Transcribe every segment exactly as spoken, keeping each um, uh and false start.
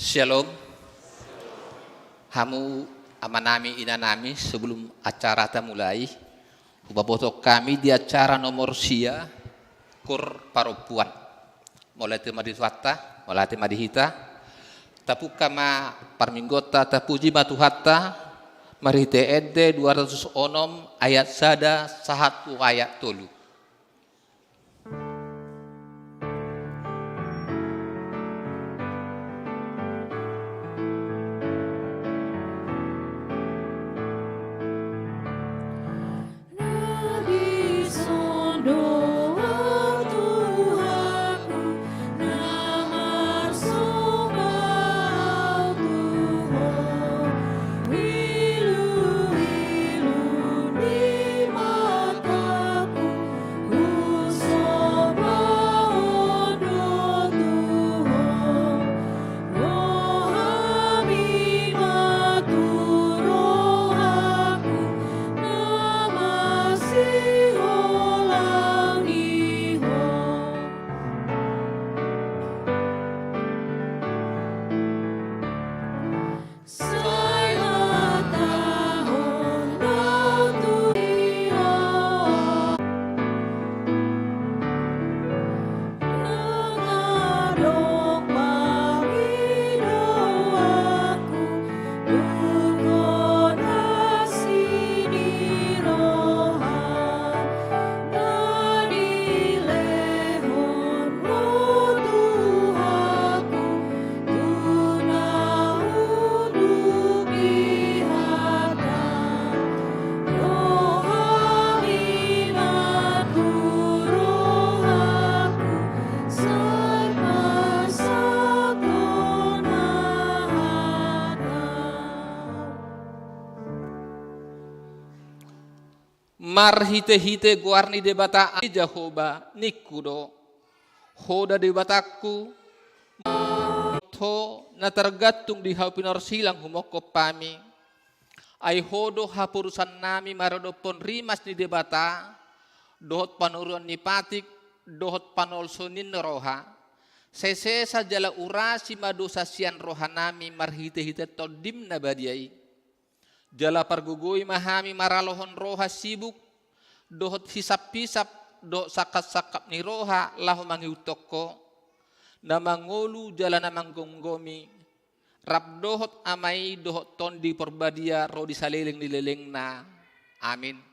Shalom. Hamu amanami, inanami, sebelum acara ta mulai, hupabotohon hami di acara nomor sia, Koor Parompuan. Mauliate ma di Tuhanta, mauliate ma di hita. Tapungka ma parmingguonta, tapuji ma Tuhanta, marhite ende dua ratus onom ayat sada sahat tu ayat tolu. Marhite-hite goar ni Debata, Jahowa, ningku do. Ho da Debatangku, Ho na targantung di hau pinorsilang humongkop hami. Ai Ho do haporusannami maradophon rimas ni Debata, dohot panuruan ni patik, dohot panolsoon ni roha. Sai sesa jala urasi ma dosa sian rohanami marhite-hite Tondim na badia i. Jala pargogoi ma hami maralohon roha sibuk, dohot hisap-hisap, dohot sangkap-sangkap ni roha laho mangihuthon Ho, na mangolu jala na manggomgomi, rap dohot Ama i dohot Tondi Porbadia ro di saleleng ni lelengna. Amin.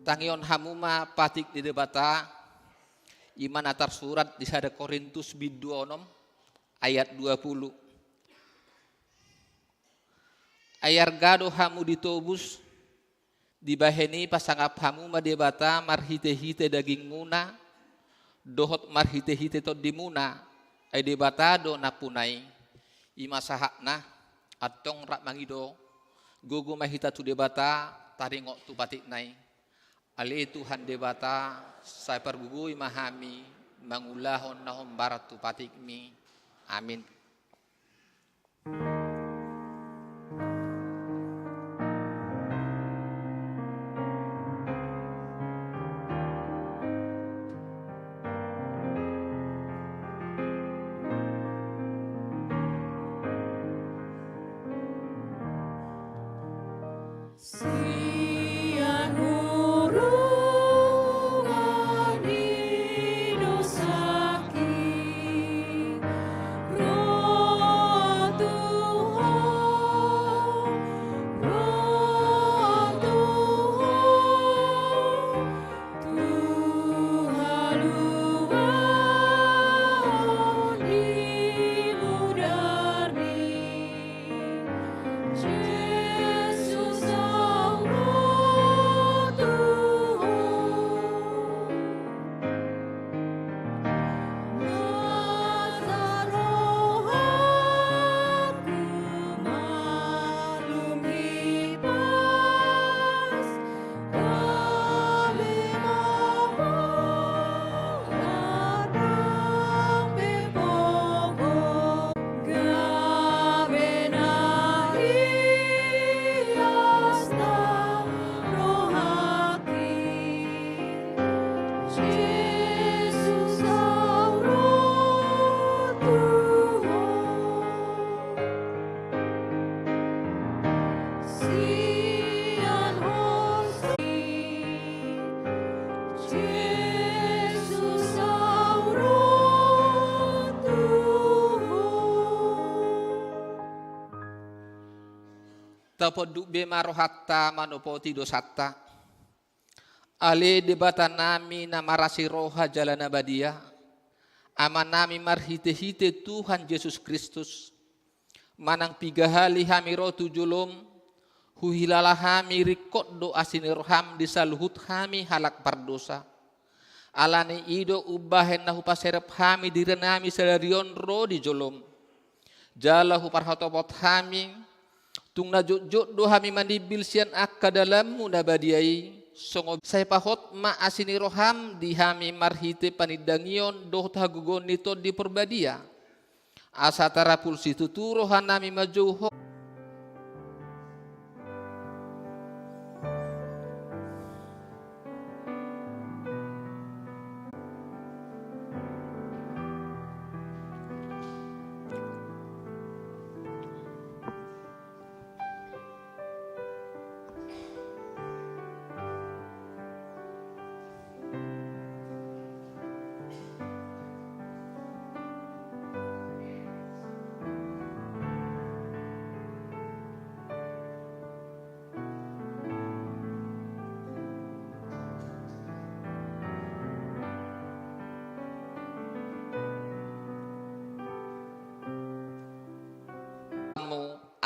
Tangihon hamu ma patik ni Debata, i ma na tarsurat di sada Korintus bindu onom ayat dua pulu. Ai arga do hamu ditobus, dibahen i pasangap hamu ma Debata marhite-hite dagingmuna, dohot marhite-hite tondimuna, ai Debata do nampuna i. I ma sahatna, antong rap mangido, gogo ma hita tu Debata, taringot tu patikna i. Ale Tuhan Debata, sai pargogoi ma hami mangulahon na hombar tu patikmi. Amin. Sian hurungan ni dosangki, ro tu Ho, ro tu Ho, tu haluaon ni mudarmi. Jesus, au ro tu Ho. Nasa rohangku malum hipas, gabe ma Ho nang pe pogo, gabe na hias nang rohangki. Jesus, au ro tu Ho. Sian Ho, Jesus, au ro tu Ho. Taponduk be ma rohanta manopoti dosanta. Ale Debatanami na marasi roha jala na badia, Amanami marhitehite Tuhan Jesus Kristus, manang piga hali hami ro tu jolom, huhilala hami ringkot do asi ni roham di saluhut hami halak pardosa. Ala ni i do umbahen na hupaserep hami dirinami sadari on ro di jolom. Jala huparhotopot hami, tung na jotjot do hami manimbil sian angka dalanmu na badia i, songon sai pahot ma asi ni roham di hami marhite panindangion dohot hagogoon ni Tondi Porbadia. Asa tarapul situtu rohanami manjou Ho.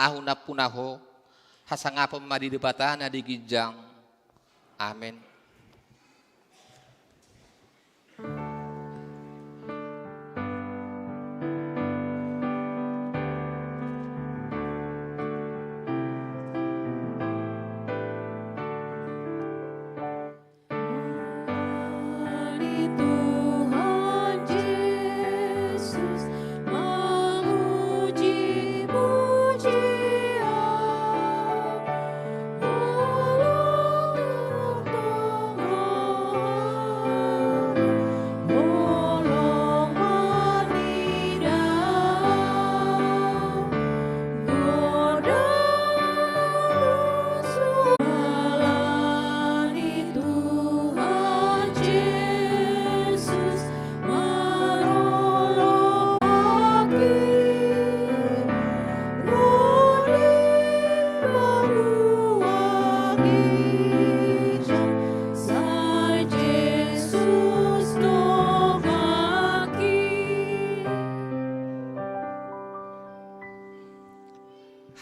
Ahu nampuna Ho, hasangapon ma di Debata na di ginjang. Amen. Tuhan Jesus, memuji-pujian.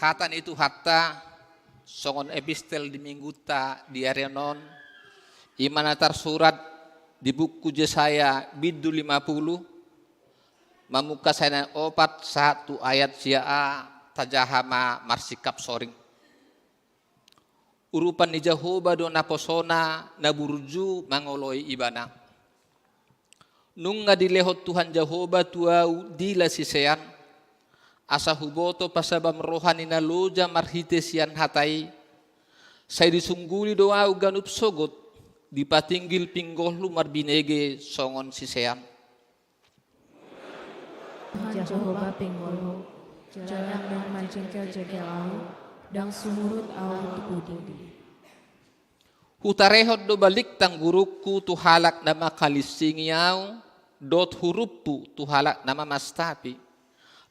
Hata ni Tuhanta, songon epistel di minggunta di ari on, i ma na tarsurat di buku Jesaya bindu lima pulu, mamungka sian ayat opat sahat tu ayat sia a, tajaha ma marsingkap soring. Urupan ni Jahowa do naposona na burju mangoloi Ibana. Nunga dilehon Tuhan Jahowa tu ahu dila sisean, asa huboto pasabam roha ni na loja marhite sian hata i. Sai disungguli do ahu ganup sogot, dipatinggil pinggolhu marbinege songon sisean. Tuhan Jahowa pinggolhu, jala ndang manjengkel-jengkel ahu. Ndang sumurut ahu tu pudi. Hutarehon do balintang gurungku tu halak na mangkalinsingi ahu, dohot hurumpu tu halak na mamastapi.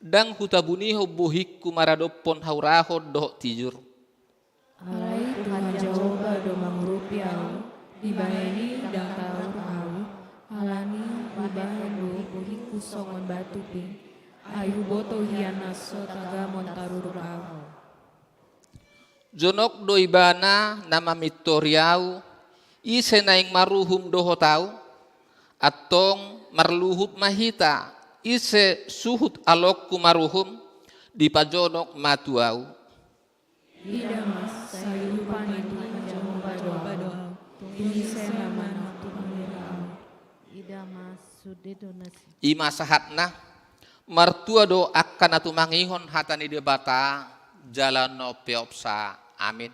Ndang hutabunihon bohingku maradophon haurahon dohot tijur. Alai Tuhan Jahowa do mangurupi ahu, dibahen i ndang tauruk ahu, alani dibahen do bohingku songon batu ping, ai huboto hian na so tagamon taruruk ahu. Jonok do Ibana na mamintori ahu, ise naeng maruhum dohot ahu? Antong marluhut ma hita, ise suhut alongku maruhum? Dipajonok ma tu ahu. Ida ma, sai upa ni Tuhan Jahowa do ahu, tung ise na manang tu pamira ahu? Ida ma, sude do na si- I ma sahatna. Martua do angka na tumangihon hata ni Debata, jala na peopsa. Amin.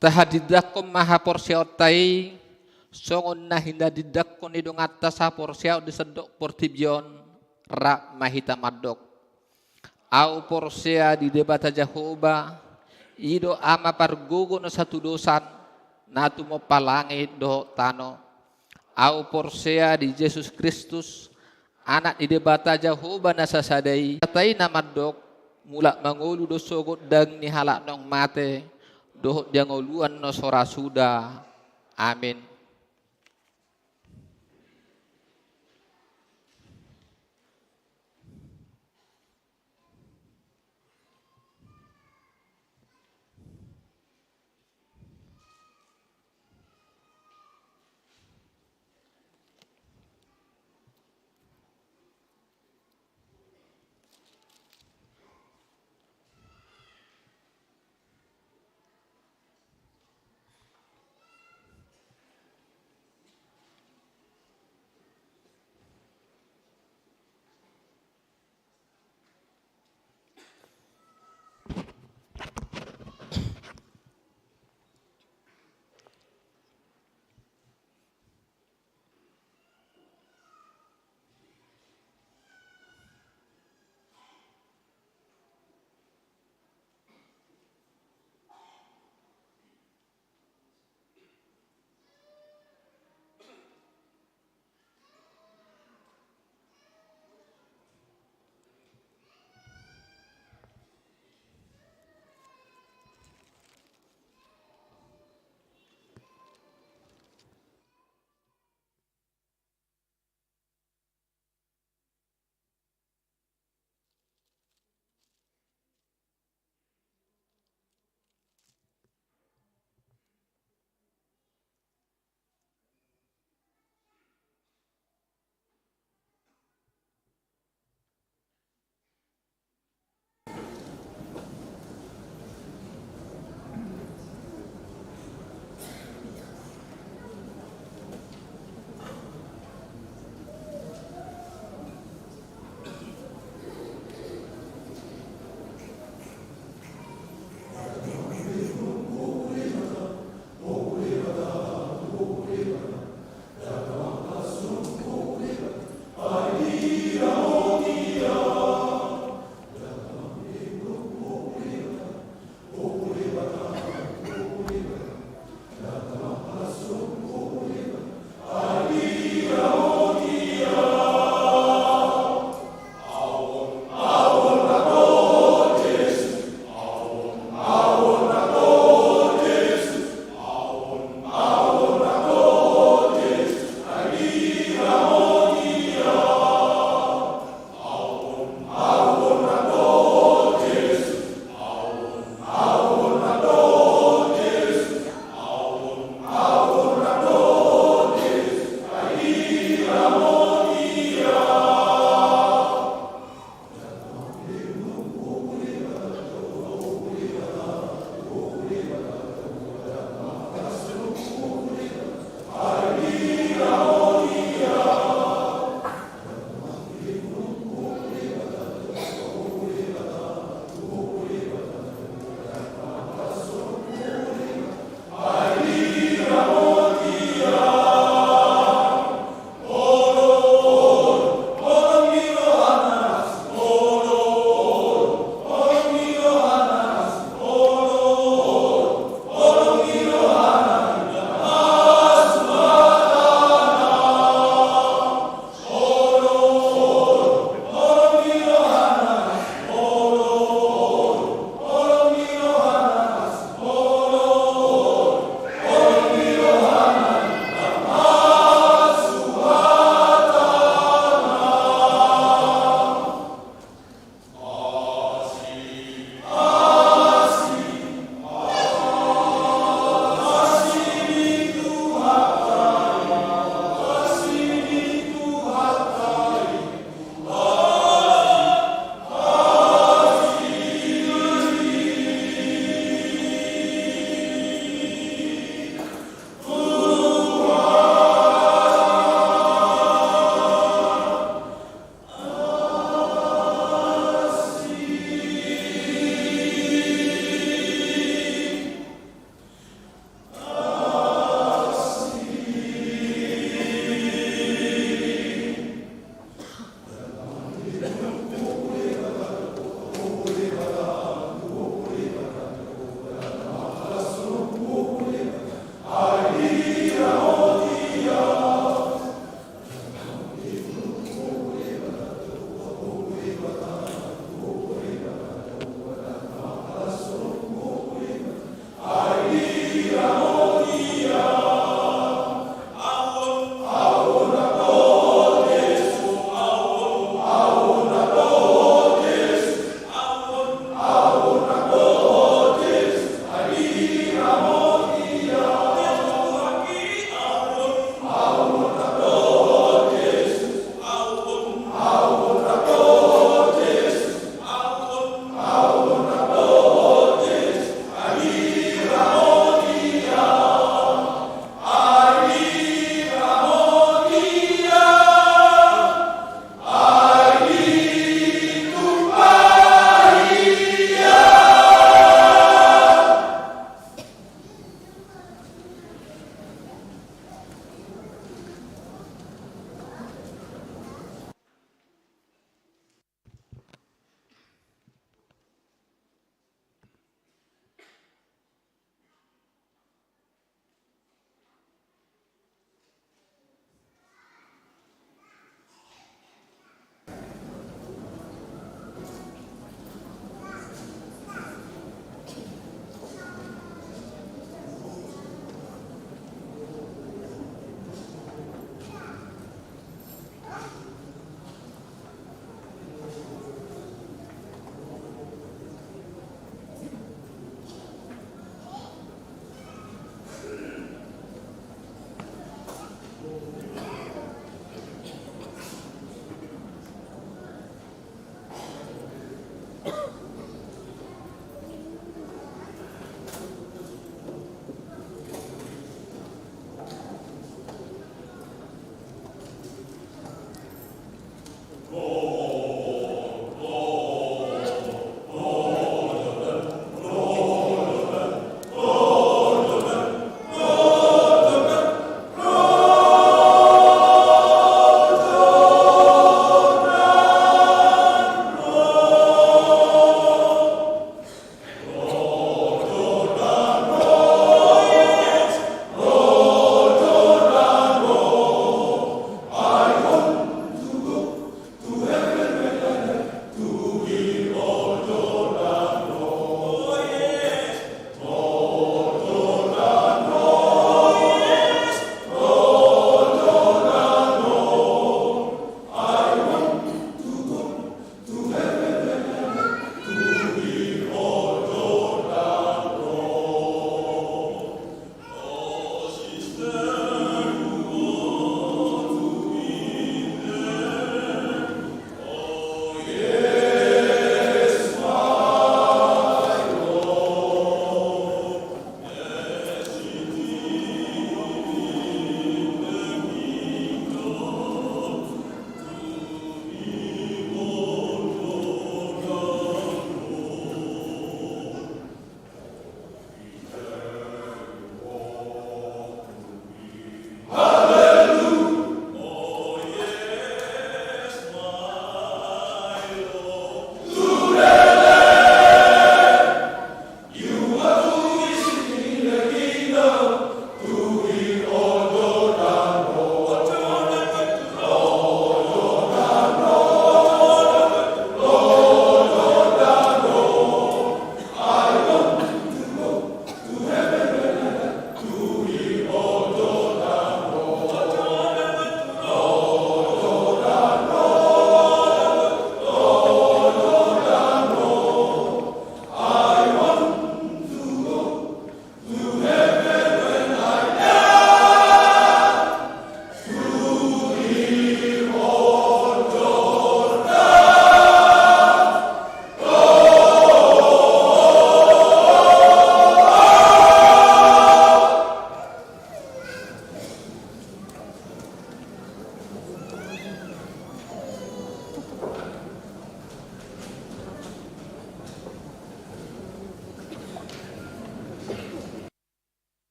Tahatindanghon ma haporseaonta i, songon na hinatindangkon ni donganta sahaporseaon di sandok portibi on. Rap ma hita mandok: Ahu porsea di Debata Jahowa, i do Ama pargogo na satudosan, na tumompa langit dohot tano. Ahu porsea di Jesus Kristus, Anak ni Debata Jahowa na sasada i. Hata i na mandok: Mulak mangolu do so gondang ni halak naung mate, dohot di hangoluan na so ra suda. Amin.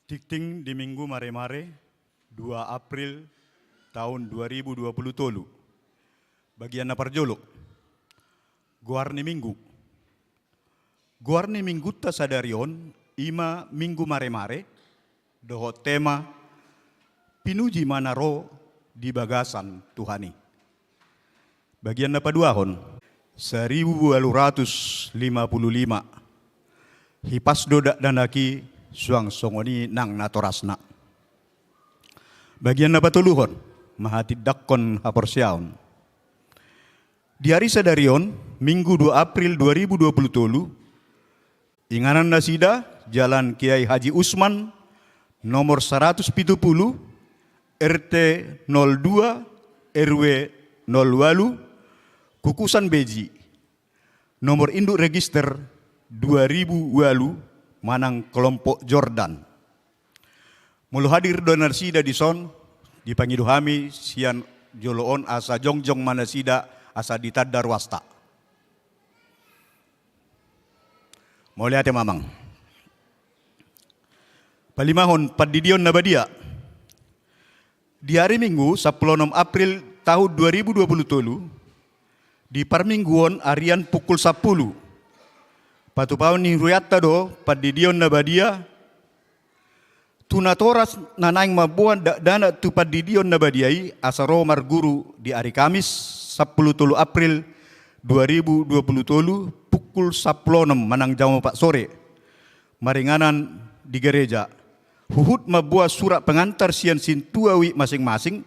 Tingting di Minggu Maremare, dua April tahun dua ribu dua puluh tolu. Bagian na parjolo. Goar ni Minggu. Goar ni Minggunta sadari on i ma Minggu Maremare, dohot tema: Pinuji ma na ro di bagasan Tuhan i. Bagian na paduahon. Saribu ualu ratus lima puluh lima. Hipas do dakdanak i, suang songon i nang natorasna. Bagian na patoluhon. Mahatindangkon haporseaon. Di ari sadari on, Minggu dua April dua ribu dua puluh tolu, inganan nasida Jalan Kiai Haji Usman, nomor saratus pitu pulu, R T nol dua, R W nol ualu, Kukusan Beji, nomor induk register dua ribu ualu, manang kelompok Jordan. Molo hadir do nasida dison, dipangido hami sian jolo on asa jongjong ma nasida asa ditanda ruasta. Mauliate ma amang. Palimahon, pandidion na badia. Di ari Minggu, sampulu onom April tahun dua ribu dua puluh tolu, di parmingguon arian pukul sampulu, patupaon ni hurianta do pandidion na badia. Tu natoras na naeng mamboan dakdanak tu pandidion na badia i asa ro marguru di ari Kamis, sampulu tolu April dua ribu dua puluh tolu, pukul sampulu onom manang jam opat sore, maringanan di gereja. Huhut mamboan surat pengantar sian sintua uik masing-masing,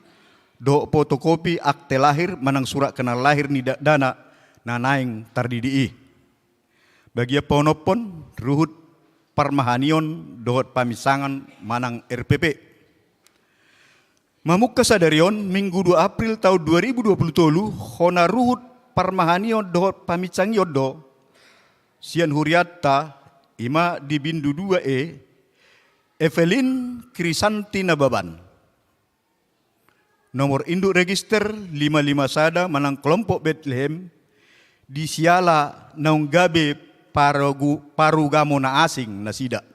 dohot fotokopi akte lahir manang surat kenal lahir ni dakdanak na naeng tardidi i. Bagian paonomhon, ruhut parmahanion dohot paminsangan manang R P P. Mamungka sadari on, Minggu dua April tahun dua ribu dua puluh tolu, hona ruhut parmahanion dohot paminsangion do sian hurianta, i ma di bindu dua E, Evelyn Krisanti Nababan. Nomor induk register lima lima sada manang kelompok Betlehem, di siala naung gabe parugu-, parugamo na asing nasida.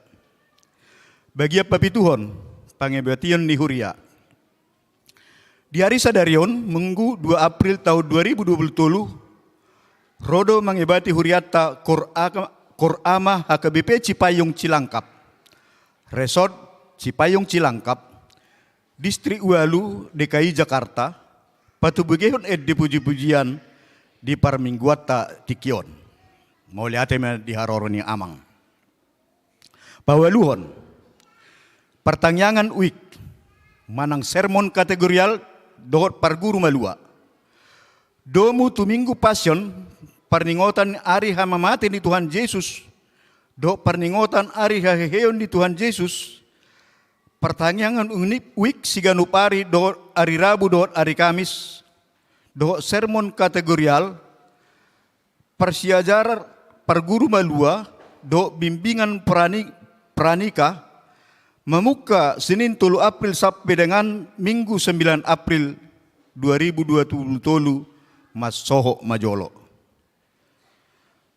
Bagian papituhon, pangebation ni huria. Di ari sadari on, Minggu dua April tahun dua ribu dua puluh tolu, ro do mangebati hurianta Kor A-, Kor Ama H K B P Cipayung Cilangkap, Resort Cipayung Cilangkap, Distrik ualu, D K I Jakarta, patubegehon ende puji-pujian di parmingguanta tingki on. Mauliate ma di haroro ni amang. Paualuhon, partangiangan uik manang sermon kategorial dohot parguru malua. Domu tu Minggu Passion, parningotan ari hamamate ni Tuhan Jesus, dohot parningotan ari haheheon ni Tuhan Jesus, partangiangan unik, uik siganup ari dohot ari Rabu dohot ari Kamis, dohot sermon kategorial, parsiajar parguru malua, dohot bimbingan prani-, pranika, mamungka Senin tolu April sampe dengan Minggu sembilan April dua ribu dua puluh tolu, mansohot ma jolo.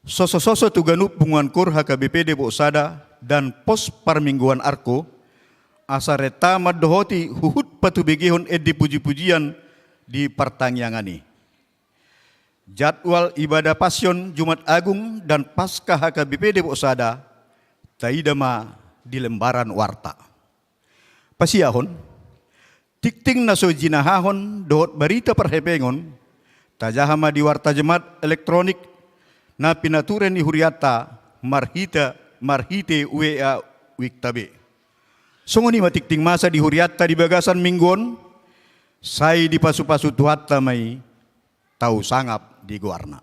Soso-soso tu ganup punguan kor H K B P Depok Sada dan pos parmingguan Arko, asa renta mandohoti huhut patubegehon ende puji-pujian di partangiangan i. Jadwal ibadah Passion, Jumat Agung dan Paskah H K B P Depok Sada, taida ma di lembaran warta. Pasiahon, tingting na so jinahahon dohot barita parhepengon, tajaha ma di warta jemaat elektronik na pinature ni hurianta marhite, marhite W A uikta be. Songon i ma tingting masa di hurianta di bagasan minggu on, sai dipasu-pasu Tuhanta ma i, tau sangap di goarna.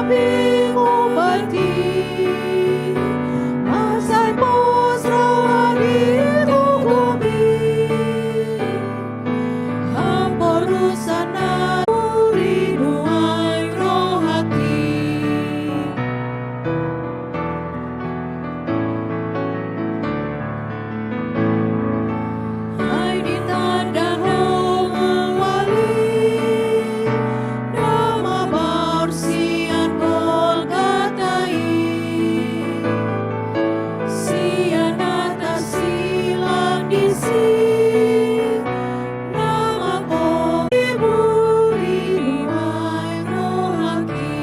Pingubati, masai pos roha di gogom i. Haporusan na uri nuaeng rohaki. Ai ditanda Ho mauali, na mabaor sian Golgata i, sian atas silang disi, na mangkop di buri nuaeng rohaki.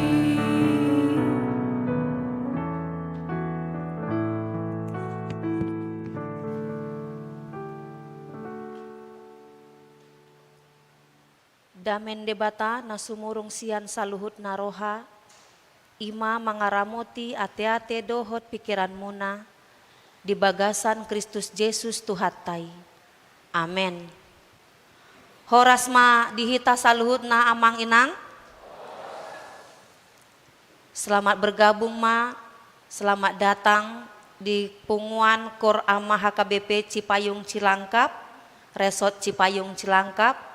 Dame ni Debata na sumurung sian saluhutna roha, i ma mangaramoti ateate dohot pingkiranmuna di bagasan Kristus Jesus Tuhanta i. Amen. Horas ma di hita saluhutna, amang inang. Selamat bergabung ma, selamat datang di punguan Kor Ama H K B P Cipayung Cilangkap, Resort Cipayung Cilangkap.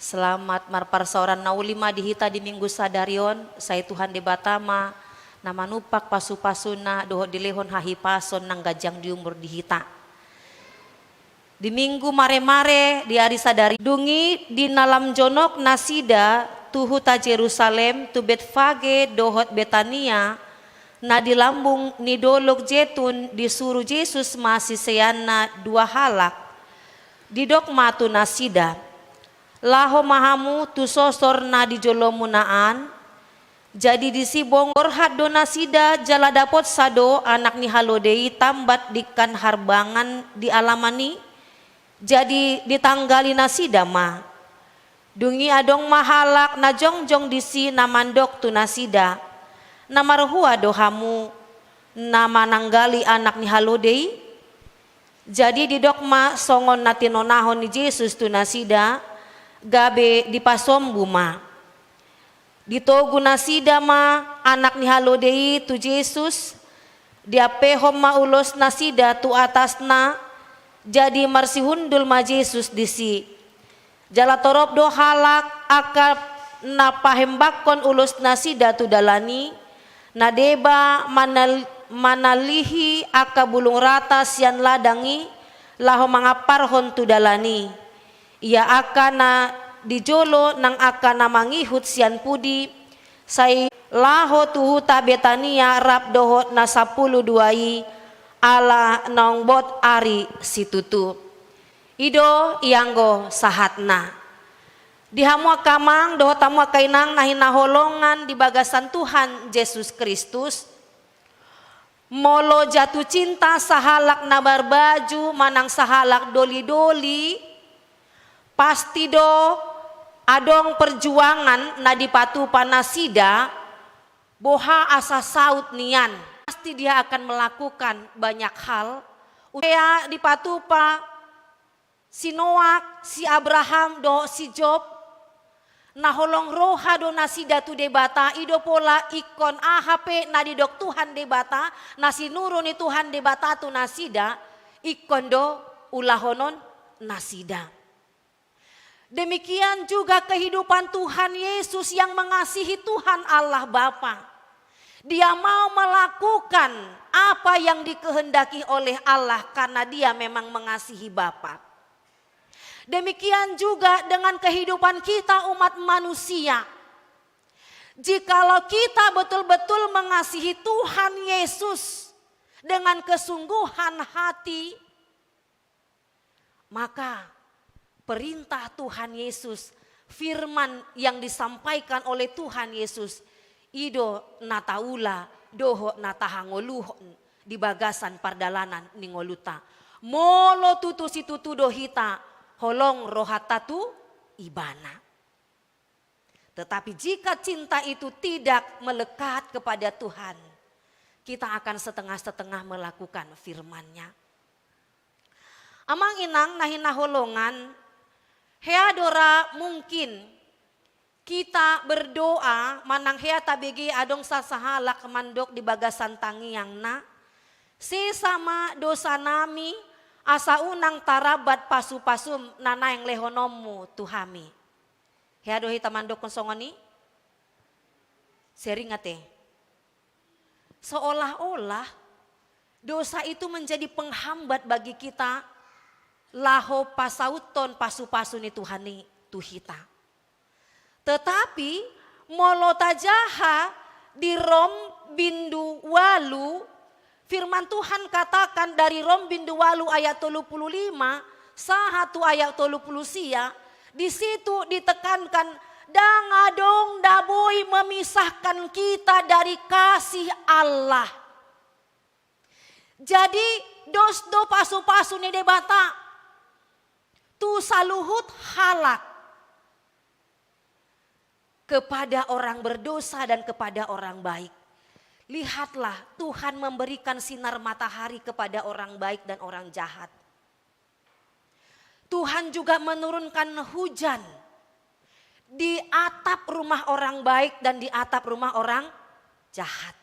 Selamat marparsaoran na uli ma di hita di Minggu sadari on, sai Tuhan Debata ma na manumpak pasu-pasuna dohot dilehon hahipason nang ganjang di umur di hita. Di Minggu maremare di ari sadari, dung i di na lam jonok nasida tu huta Jerusalem, tu Betfage dohot Betania, na di lambung ni dolok Jetun, disuru Jesus ma siseanna dua halak. Didok ma tu nasida: Laho ma hamu tu sosor na di jolomuna an. Jadi disi bongorhat do nasida jala dapotsa do anak ni halode i tambat dingkan harbangan di alaman i. Jadi ditanggali nasida ma. Dung i adong ma halak na jongjong disi na mandok tu nasida: Na marhua do hamu na mananggali anak ni halode i? Jadi didok ma songon na tinonahon ni Jesus tu nasida, gabe dipasombu ma. Ditogu nasida ma anak ni halode i tu Jesus, diampehon ma ulos nasida tu atasna, jadi marsihundul ma Jesus disi. Jala torop do halak angka na pahembakkon ulos nasida tu dalan i, na deba manal-, manalihi angka bulung rata sian ladang i, laho mangamparhon tu dalan i. Ia angka na di jolo nang angka na mangihut sian pudi, sai laho tu huta Betania rap dohot na sampulu dua i, ala naung bot ari situtu. I do ianggo sahatna. Di hamu angka amang dohot hamu angka inang na hinaholongan di bagasan Tuhan Jesus Kristus, molo jatuh cinta sahalak na marbaju manang sahalak doli-doli, pasti do adong perjuangan na dipatupa nasida, boha asa saut nian. Pasti dia akan melakukan banyak hal. Umpama dipatupa si Noak, si Abraham, dohot si Job. Na holong roha do nasida tu Debata, i do pola ingkon aha pe na didok Tuhan Debata, na sinuru ni Tuhan Debata tu nasida, ingkon do ulahonon nasida. Demikian juga kehidupan Tuhan Yesus yang mengasihi Tuhan Allah Bapa. Dia mau melakukan apa yang dikehendaki oleh Allah karena dia memang mengasihi Bapa. Demikian juga dengan kehidupan kita umat manusia. Jikalau kita betul-betul mengasihi Tuhan Yesus dengan kesungguhan hati, maka perintah Tuhan Yesus, firman yang disampaikan oleh Tuhan Yesus, i do na taula dohot na tahangoluhon di bagasan pardalanan ni ngolunta. Molo tutu situtu do hita holong rohanta tu Ibana. Tetapi jika cinta itu tidak melekat kepada Tuhan, kita akan setengah-setengah melakukan firman-Nya. Amang inang na hinaholongan, hea do ra mungkin Kita berdoa manang hea tabege adong sasahalak mandok di bagasan tangiangna, sesa ma dosanami asa unang tarambat pasupasum na naeng lehononmu tu hami. Hea do hita mandokkon songon i? Sering ate. Seolah-olah dosa itu menjadi penghambat bagi kita laho pasauthon pasupasu ni Tuhan i tu hita. Tetapi molo tajaha di Rom bindu ualu, firman Tuhan katakan dari Rom bindu ualu ayat tolu puluh lima sahat tu ayat tolu puluh sia, di situ ditekankan, ndang adong na boi memisahkan kita dari kasih Allah. Jadi dos do pasupasu ni Debata tu saluhut halak, kepada orang berdosa dan kepada orang baik. Lihatlah, Tuhan memberikan sinar matahari kepada orang baik dan orang jahat. Tuhan juga menurunkan hujan di atap rumah orang baik dan di atap rumah orang jahat.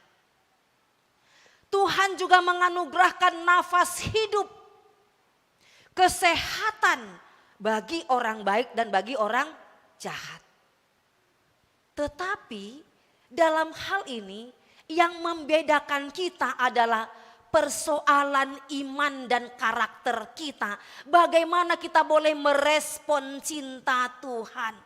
Tuhan juga menganugerahkan nafas hidup, kesehatan bagi orang baik dan bagi orang jahat. Tetapi dalam hal ini, yang membedakan kita adalah persoalan iman dan karakter kita. Bagaimana kita boleh merespon cinta Tuhan,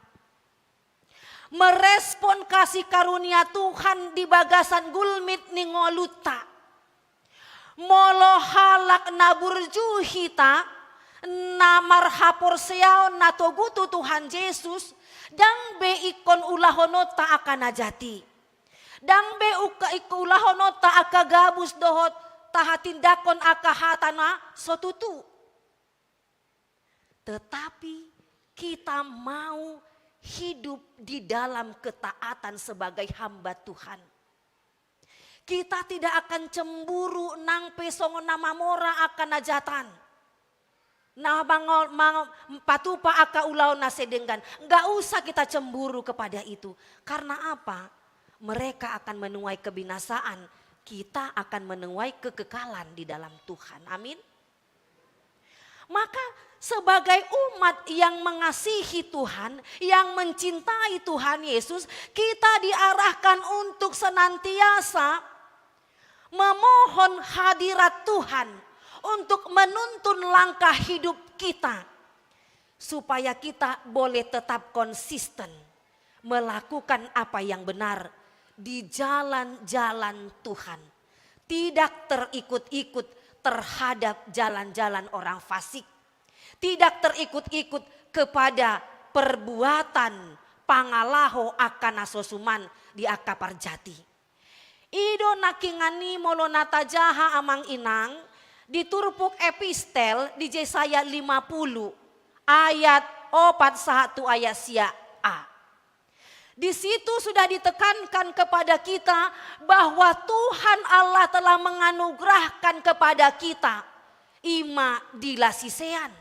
merespon kasih karunia Tuhan di bagasan gulmit ni ngolunta. Molo halak na burju hita, na marhaporseaon na togu tu Tuhan Jesus, ndang be ingkon ulahononta angka na jat i. Ndang be uka-, ingkon ulahononta angka gabus dohot tahatindangkon angka hata na so tutu. Tetapi kita mau hidup di dalam ketaatan sebagai hamba Tuhan. Kita tidak akan cemburu nang pe songon na mamora angka na jatan, na mango-, mango-, patupa angka ulaon na sai denggan. Nggak usah kita cemburu kepada itu. Karena apa? Mereka akan menuai kebinasaan, kita akan menuai kekekalan di dalam Tuhan. Amin. Maka sebagai umat yang mengasihi Tuhan, yang mencintai Tuhan Yesus, kita diarahkan untuk senantiasa memohon hadirat Tuhan untuk menuntun langkah hidup kita, supaya kita boleh tetap konsisten melakukan apa yang benar di jalan-jalan Tuhan. Tidak terikut-ikut terhadap jalan-jalan orang fasik. Tidak terikut-ikut kepada perbuatan pangalaho angka na so suman di angka parjati. I do nangkiningan i molo na tajaha amang inang di turpuk epistel di Jesaya lima puluh ayat opat sahat tu ayat sia a. Di situ sudah ditekankan kepada kita bahwa Tuhan Allah telah menganugerahkan kepada kita, i ma dilasisean.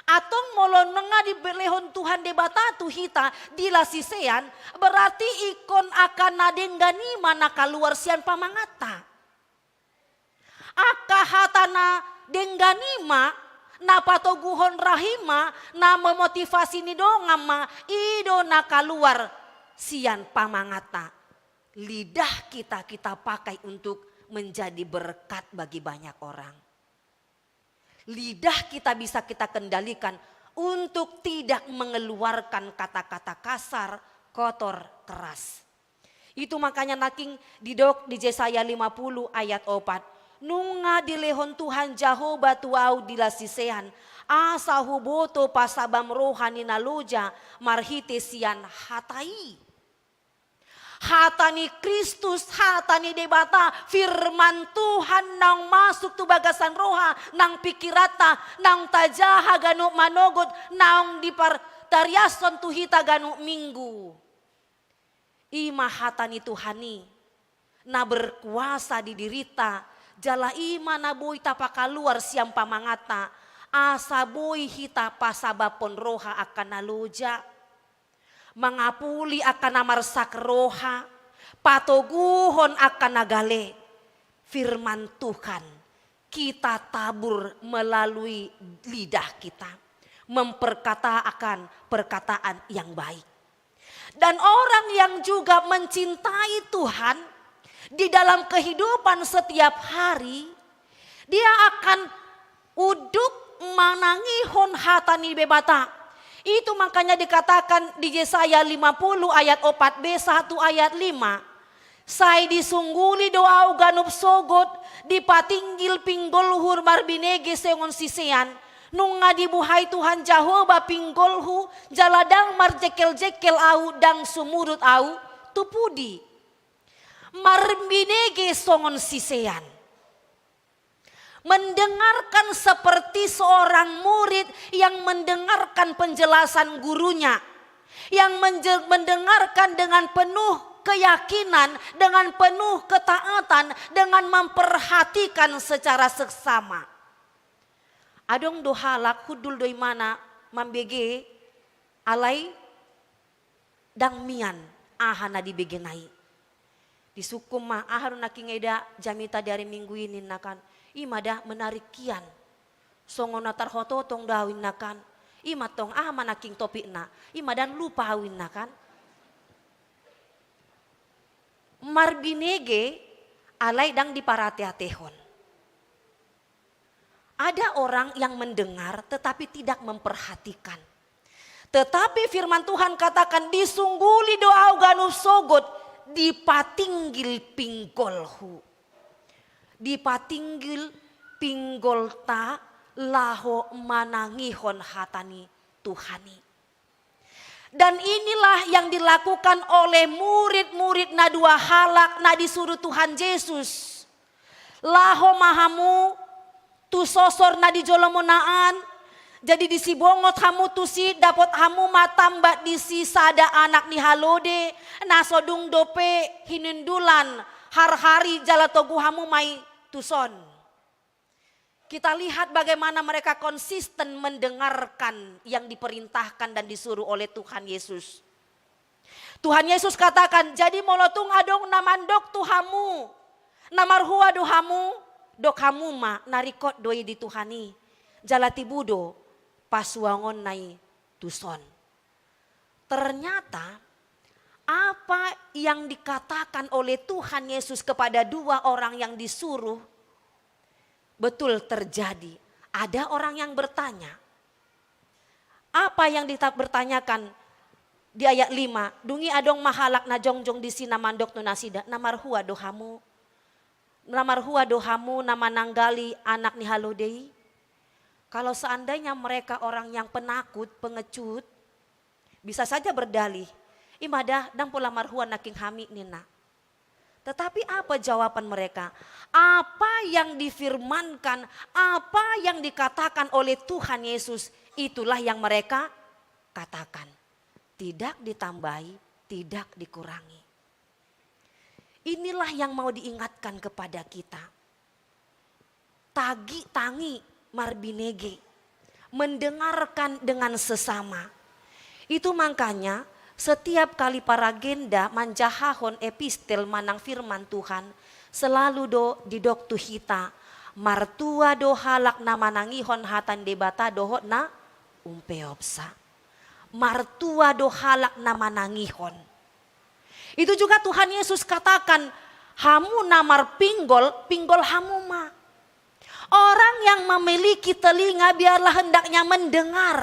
Antong molo nunga dilehon Tuhan Debata tu hita dilasisean, berarti ingkon angka na denggan i ma na kaluar sian pamanganta. Angka hata na denggan i ma, na patoguhon roha i ma, na memotivasi ni dongan ma, i do na kaluar sian pamanganta. Lidah kita, kita pakai untuk menjadi berkat bagi banyak orang. Lidah kita bisa kita kendalikan untuk tidak mengeluarkan kata-kata kasar, kotor, keras. Itu makanya nangkin didok di Jesaya lima puluh ayat opat. Nunga dilehon Tuhan Jahowa tu ahu dilasisean, asa huboto pasabam roha ni na loja marhite sian hata i. Hata ni Kristus, hata ni Debata, firman Tuhan naung masuk tu bagasan roha nang pikiranta, naung tajaha ganup manogot, naung dipar-, tariashon tu hita ganup minggu. I ma hata ni Tuhan i, na berkuasa di dirinta, jala i ma na boi tapakaluar sian pamanganta, asa boi hita pasabamhon roha angka na loja. Mangapuli angka na marsak roha, patoguhon angka na gale, firman Tuhan, kita tabur melalui lidah kita, memperkatakan perkataan yang baik. Dan orang yang juga mencintai Tuhan di dalam kehidupan setiap hari, dia akan unduk manangihon hata ni Debata. Itu makanya dikatakan di Jesaya lima puluh ayat opat b sahat tu ayat lima. Sai disungguli do ahu ganup sogot, dipatinggil pinggolhu marbinege songon sisean. Nunga dibuhai Tuhan Jahowa pinggolhu, jala ndang marjengkel-jengkel ahu, ndang sumurut ahu tu pudi. Marbinege songon sisean. Mendengarkan seperti seorang murid yang mendengarkan penjelasan gurunya, yang menje-, mendengarkan dengan penuh keyakinan, dengan penuh ketaatan, dengan memperhatikan secara seksama. Adong do halak hundul do imana mambege, alai ndang mian aha na dibegena i. Disungkun ma, aha do nangkin eda jamita di ari Minggu i ninna kan. I ma da menarik kian. Songon na tarhototong do ahu ninna kan. I ma tong, aha ma nangkin topikna. I ma da lupa ahu ninna kan. Marbinege alai ndang diparateatehon. Ada orang yang mendengar tetapi tidak memperhatikan. Tetapi firman Tuhan katakan, disungguli do ahu ganup sogot, dipatinggil pinggolhu. Dipatinggil pinggolta laho manangihon hata ni Tuhan i. Dan inilah yang dilakukan oleh murid-murid na dua halak na disuruh Tuhan Yesus. Laho ma hamu tu sosor na di jolomonaan, jadi disi bongot hamu tusi, dapot hamu ma tambat disi sada anak ni halode, na so dung dope hinindulan harhari, jala togu hamu ma i tuson. Kita lihat bagaimana mereka konsisten mendengarkan yang diperintahkan dan disuruh oleh Tuhan Yesus. Tuhan Yesus katakan, jadi molo tung adong na mandok tu hamu, na marhua do hamu, dok hamu ma, na ringkot do i di Tuhan i. Jala tibu do pasuangonna i tuson. Ternyata apa yang dikatakan oleh Tuhan Yesus kepada dua orang yang disuruh betul terjadi. Ada orang yang bertanya. Apa yang dita-, bertanyakan di ayat lima, dung i adong ma halak na jongjong disi na mandok tu nasida, na marhua do hamu, na marhua do hamu na mananggali anak ni halode i? Kalau seandainya mereka orang yang penakut, pengecut, bisa saja berdalih, i ma da, ndang pola marhua nangkin hami ninna. Tetapi apa jawaban mereka? Apa yang difirmankan, apa yang dikatakan oleh Tuhan Yesus, itulah yang mereka katakan. Tidak ditambahi, tidak dikurangi. Inilah yang mau diingatkan kepada kita. Tagi, tangi, marbinege, mendengarkan dengan sesama. Itu makanya setiap kali paragenda manjahahon epistel manang firman Tuhan, selalu do didok tu hita, martua do halak na manangihon hata ni Debata dohot na umpeopsa. Martua do halak na manangihon. Itu juga Tuhan Yesus katakan, hamu na marpinggol, pinggol hamu ma. Orang yang memiliki telinga, biarlah hendaknya mendengar.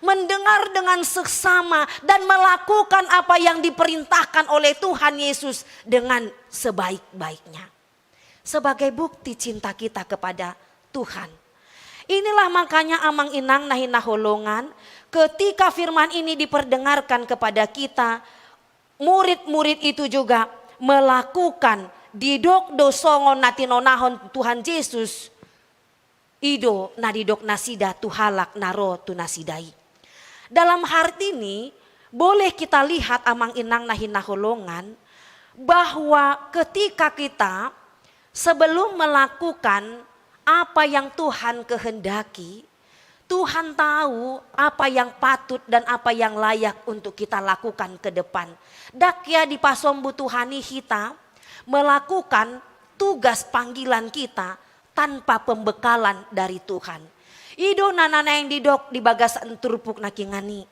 Mendengar dengan seksama dan melakukan apa yang diperintahkan oleh Tuhan Yesus dengan sebaik-baiknya. Sebagai bukti cinta kita kepada Tuhan. Inilah makanya amang inang na hinaholongan, ketika firman ini diperdengarkan kepada kita, murid-murid itu juga melakukan, didok do songon na tinonahon Tuhan Yesus, i do na didok nasida tu halak na ro tu nasida i. Dalam hal ini, boleh kita lihat amang inang na hinaholongan, bahwa ketika kita sebelum melakukan apa yang Tuhan kehendaki, Tuhan tahu apa yang patut dan apa yang layak untuk kita lakukan ke depan. Ndang hea dipasombu Tuhan i hita melakukan tugas panggilan kita tanpa pembekalan dari Tuhan. I do na naeng didok di bagasan turpuk na hinan i.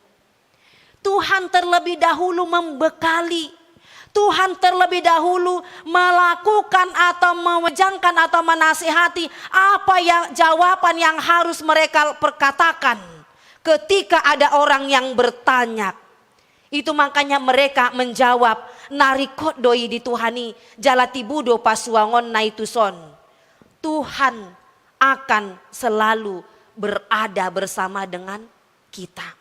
Tuhan terlebih dahulu membekali. Tuhan terlebih dahulu melakukan atau memanjangkan atau menasihati apa yang, jawaban yang harus mereka perkatakan ketika ada orang yang bertanya. Itu makanya mereka menjawab, na ringkot do i di Tuhan i, jala tibu do pasuangonna i tuson. Tuhan akan selalu berada bersama dengan kita.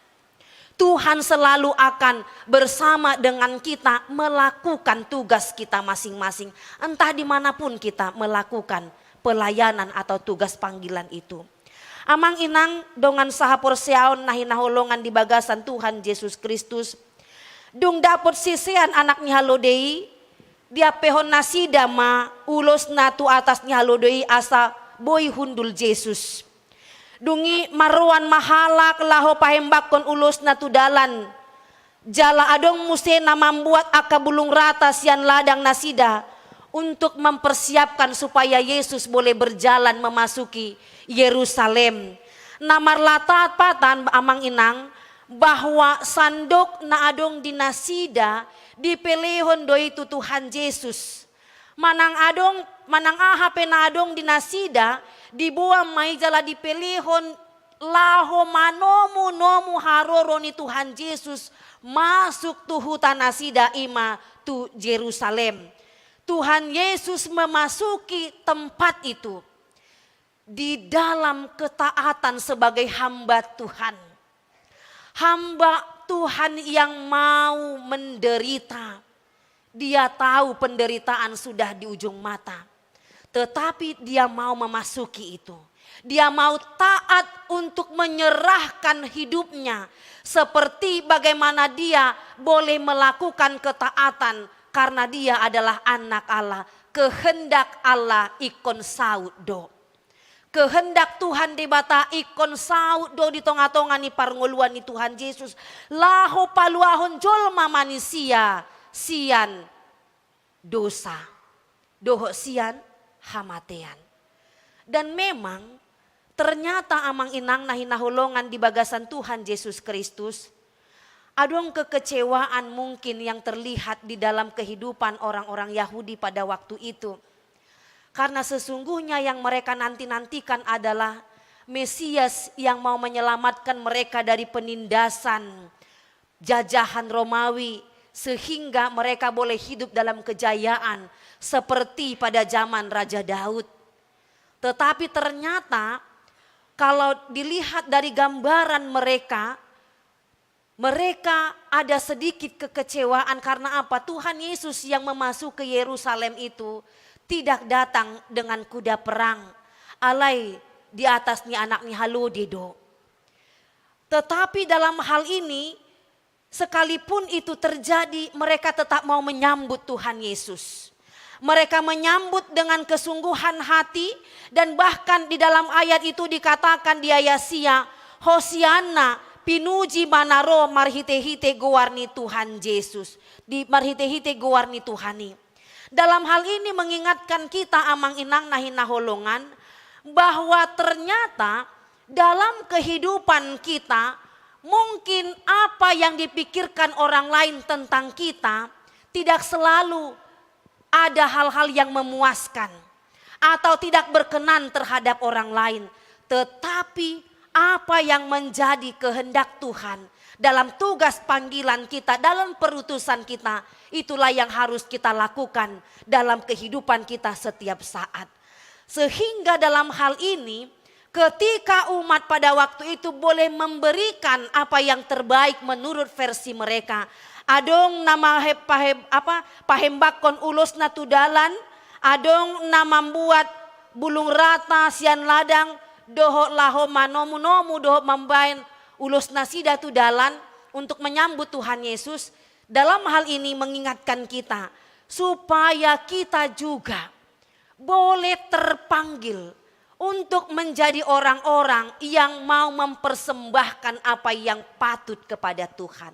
Tuhan selalu akan bersama dengan kita melakukan tugas kita masing-masing, entah di mana pun kita melakukan pelayanan atau tugas panggilan itu. Amang inang dongan sahaporseaon na hinaholongan di bagasan Tuhan Jesus Kristus, dung dapot sisean anak ni halode i, diampehon nasida ma ulosna tu atas ni halode i asa boi hundul Jesus. Dung i marroan ma halak laho pahembakkon ulosna tu dalan. Jala adong muse na mambuat angka bulung rata sian ladang nasida untuk mempersiapkan supaya Yesus boleh berjalan memasuki Yerusalem. Na marlatapatan amang inang bahwa sandok na adong di nasida dipelehon do i tu Tuhan Jesus. Manang adong, manang aha pe na adong di nasida, diboan ma i jala dipelehon laho manomu-nomu haroro ni Tuhan Jesus masuk tu huta nasida, i ma tu Jerusalem. Tuhan Yesus memasuki tempat itu di dalam ketaatan sebagai hamba Tuhan. Hamba Tuhan yang mau menderita. Dia tahu penderitaan sudah di ujung mata. Tetapi dia mau memasuki itu. Dia mau taat untuk menyerahkan hidupnya seperti bagaimana dia boleh melakukan ketaatan karena dia adalah anak Allah. Kehendak Allah ingkon saut do. Kehendak Tuhan Debata ingkon saut do di tonga-tonga ni parngoluan ni Tuhan Jesus, laho paluahon jolma manisia sian dosa dohot sian hamatean. Dan memang ternyata amang inang na hinaholongan di bagasan Tuhan Jesus Kristus, adong kekecewaan mungkin yang terlihat di dalam kehidupan orang-orang Yahudi pada waktu itu. Karena sesungguhnya yang mereka nanti-nantikan adalah Mesias yang mau menyelamatkan mereka dari penindasan jajahan Romawi, sehingga mereka boleh hidup dalam kejayaan seperti pada zaman Raja Daud. Tetapi ternyata kalau dilihat dari gambaran mereka, mereka ada sedikit kekecewaan karena apa? Tuhan Yesus yang memasuki Yerusalem itu tidak datang dengan kuda perang, alai di atas ni anak ni halode do. Tetapi dalam hal ini, sekalipun itu terjadi, mereka tetap mau menyambut Tuhan Yesus. Mereka menyambut dengan kesungguhan hati, dan bahkan di dalam ayat itu dikatakan di ayat sia, "Hosianna, pinuji ma na ro marhite-hite goar ni Tuhan Jesus, di marhite-hite goar ni Tuhan i." Dalam hal ini mengingatkan kita amang inang na hinaholongan, bahwa ternyata dalam kehidupan kita, mungkin apa yang dipikirkan orang lain tentang kita tidak selalu ada hal-hal yang memuaskan atau tidak berkenan terhadap orang lain, tetapi apa yang menjadi kehendak Tuhan dalam tugas panggilan kita, dalam perutusan kita, itulah yang harus kita lakukan dalam kehidupan kita setiap saat. Sehingga dalam hal ini, ketika umat pada waktu itu boleh memberikan apa yang terbaik menurut versi mereka, adong na mahe-, pahe-, apa, pahembakkon ulosna tu dalan, adong na mambuat bulung rata sian ladang, dohot laho manomu-nomu dohot mambaen ulos nasida tu dalan untuk menyambut Tuhan Yesus, dalam hal ini mengingatkan kita supaya kita juga boleh terpanggil untuk menjadi orang-orang yang mau mempersembahkan apa yang patut kepada Tuhan.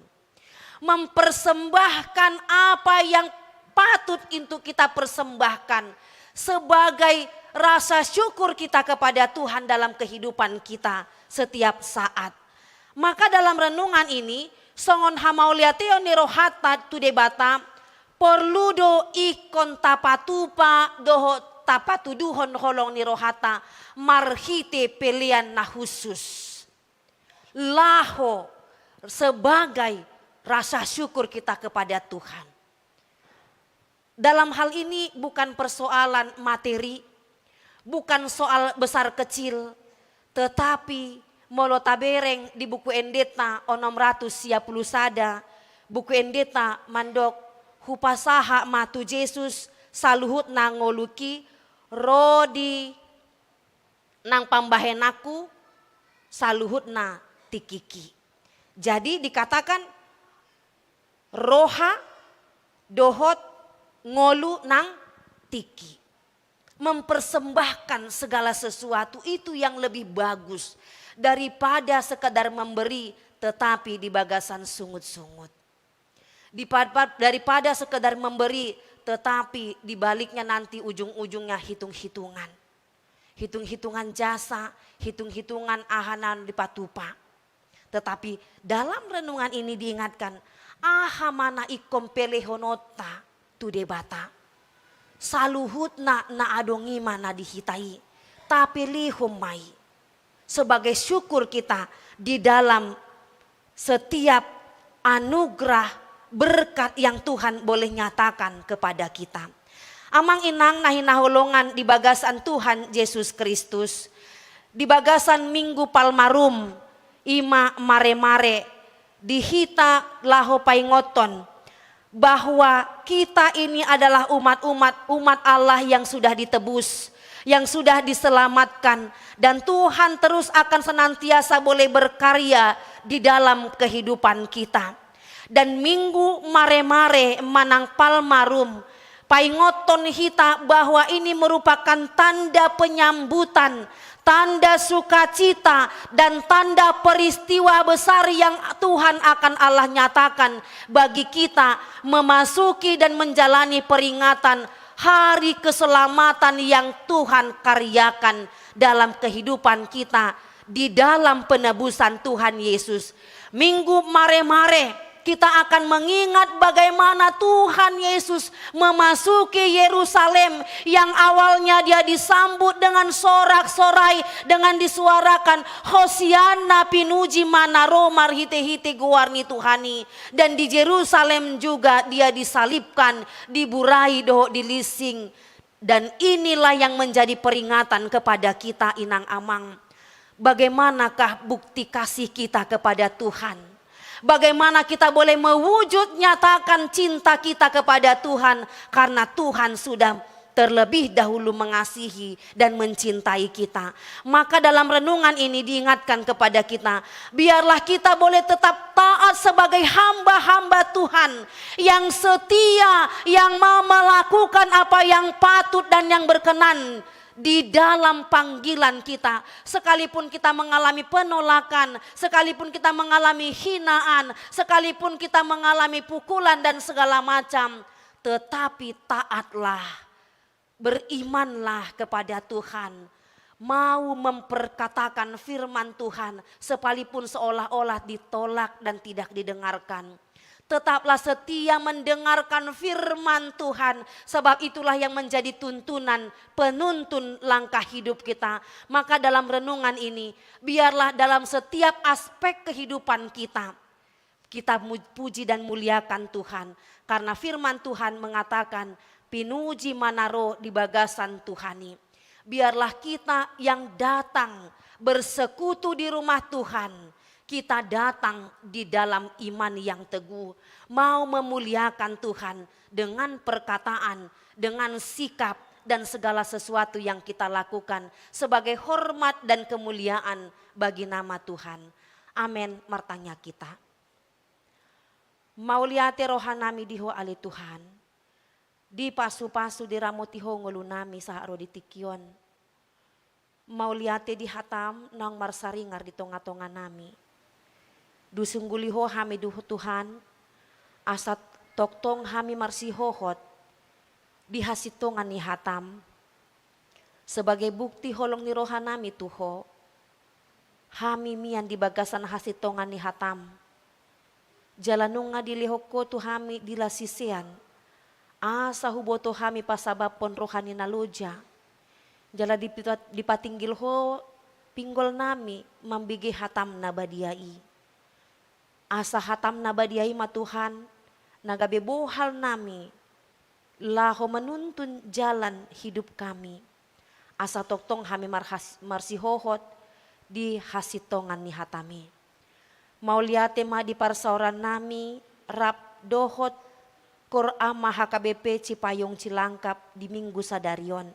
Mempersembahkan apa yang patut untuk kita persembahkan sebagai rasa syukur kita kepada Tuhan dalam kehidupan kita setiap saat. Maka dalam renungan ini, songon hamauliateon ni rohanta tu Debata, porlu do ingkon tapatupa dohot tapatuduhon holong ni rohanta marhite pelean na khusus. Laho sebagai rasa syukur kita kepada Tuhan. Dalam hal ini bukan persoalan materi, bukan soal besar kecil, tetapi molo tabereng di Buku Endenta onom ratus sia pulu sada, Buku Endenta mandok, hupasahat ma tu Jesus saluhutna ngolungki, ro di nang pambahenanku saluhutna tingkingki. Jadi dikatakan roha dohot ngolu nang tingki. Mempersembahkan segala sesuatu itu yang lebih bagus daripada sekedar memberi tetapi di bagasan sungut-sungut. Dipa-, daripada sekedar memberi, tetapi di baliknya nanti ujung-ujungnya hitung-hitungan. Hitung-hitungan jasa, hitung-hitungan aha na dipatupa. Tetapi dalam renungan ini diingatkan, aha ma na ingkon pelehononta tu Debata. Saluhutna na adong i ma na di hita i, tapelehon ma i sebagai syukur kita di dalam setiap anugerah berkat yang Tuhan boleh nyatakan kepada kita. Amang inang na hinaholongan di bagasan Tuhan Jesus Kristus, di bagasan Minggu Palmarum, i ma mare-mare di hita laho paingothon bahwa kita ini adalah umat-umat, umat Allah yang sudah ditebus, yang sudah diselamatkan, dan Tuhan terus akan senantiasa boleh berkarya di dalam kehidupan kita. Dan Minggu Mare-mare manang Palmarum, paingothon hita bahwa ini merupakan tanda penyambutan, tanda sukacita, dan tanda peristiwa besar yang Tuhan akan Allah nyatakan bagi kita memasuki dan menjalani peringatan hari keselamatan yang Tuhan karyakan dalam kehidupan kita di dalam penebusan Tuhan Yesus. Minggu Mare-mare, kita akan mengingat bagaimana Tuhan Yesus memasuki Yerusalem yang awalnya dia disambut dengan sorak-sorai, dengan disuarakan, "Hosianna, pinuji ma na ro marhite-hite goar ni Tuhan i." Dan di Yerusalem juga dia disalibkan, diburai dohot dilising. Dan inilah yang menjadi peringatan kepada kita, inang amang. Bagaimanakah bukti kasih kita kepada Tuhan? Bagaimana kita boleh mewujud nyatakan cinta kita kepada Tuhan? Karena Tuhan sudah terlebih dahulu mengasihi dan mencintai kita. Maka dalam renungan ini diingatkan kepada kita, biarlah kita boleh tetap taat sebagai hamba-hamba Tuhan yang setia, yang mau melakukan apa yang patut dan yang berkenan di dalam panggilan kita. Sekalipun kita mengalami penolakan, sekalipun kita mengalami hinaan, sekalipun kita mengalami pukulan dan segala macam, tetapi taatlah. Berimanlah kepada Tuhan, mau memperkatakan firman Tuhan, sekalipun seolah-olah ditolak dan tidak didengarkan. Tetaplah setia mendengarkan firman Tuhan, sebab itulah yang menjadi tuntunan, penuntun langkah hidup kita. Maka dalam renungan ini, biarlah dalam setiap aspek kehidupan kita, kita mu-, puji dan muliakan Tuhan, karena firman Tuhan mengatakan, "Pinuji ma na ro di bagasan Tuhan i." Biarlah kita yang datang bersekutu di rumah Tuhan, kita datang di dalam iman yang teguh, mau memuliakan Tuhan dengan perkataan, dengan sikap, dan segala sesuatu yang kita lakukan sebagai hormat dan kemuliaan bagi nama Tuhan. Amen. Martangiang hita. Mauliate rohanami di Ho ale Tuhan, dipasupasu diramoti Ho ngolunami sahat ro di tingki on. Mauliate di hataM naung marsaringar di tonga-tonga nami. Disungguli Ho hami, duh Tuhan, asa tongtong hami marsihohot di hasintongan ni hataM. Sebagai bukti holong ni roha nami tu Ho, hami mian di bagasan hasintongan ni hataM. Jala nunga dilehon Ho tu hami di las sisean, asa huboto hami pasababhon roha ni na loja. Jala dipita-, dipatinggil Ho pinggol nami mambege hataM na badia i. Asa hataM na badia i ma Tuhan, na gabe bohal nami, laho manuntun jalan hidup kami. Asa tongtong hami marhas-, marsihohot di hasintongan ni hataMi. Mauliate ma di parsaoran nami, rap dohot Kor Ama H K B P Cipayung Cilangkap di Minggu sadari on.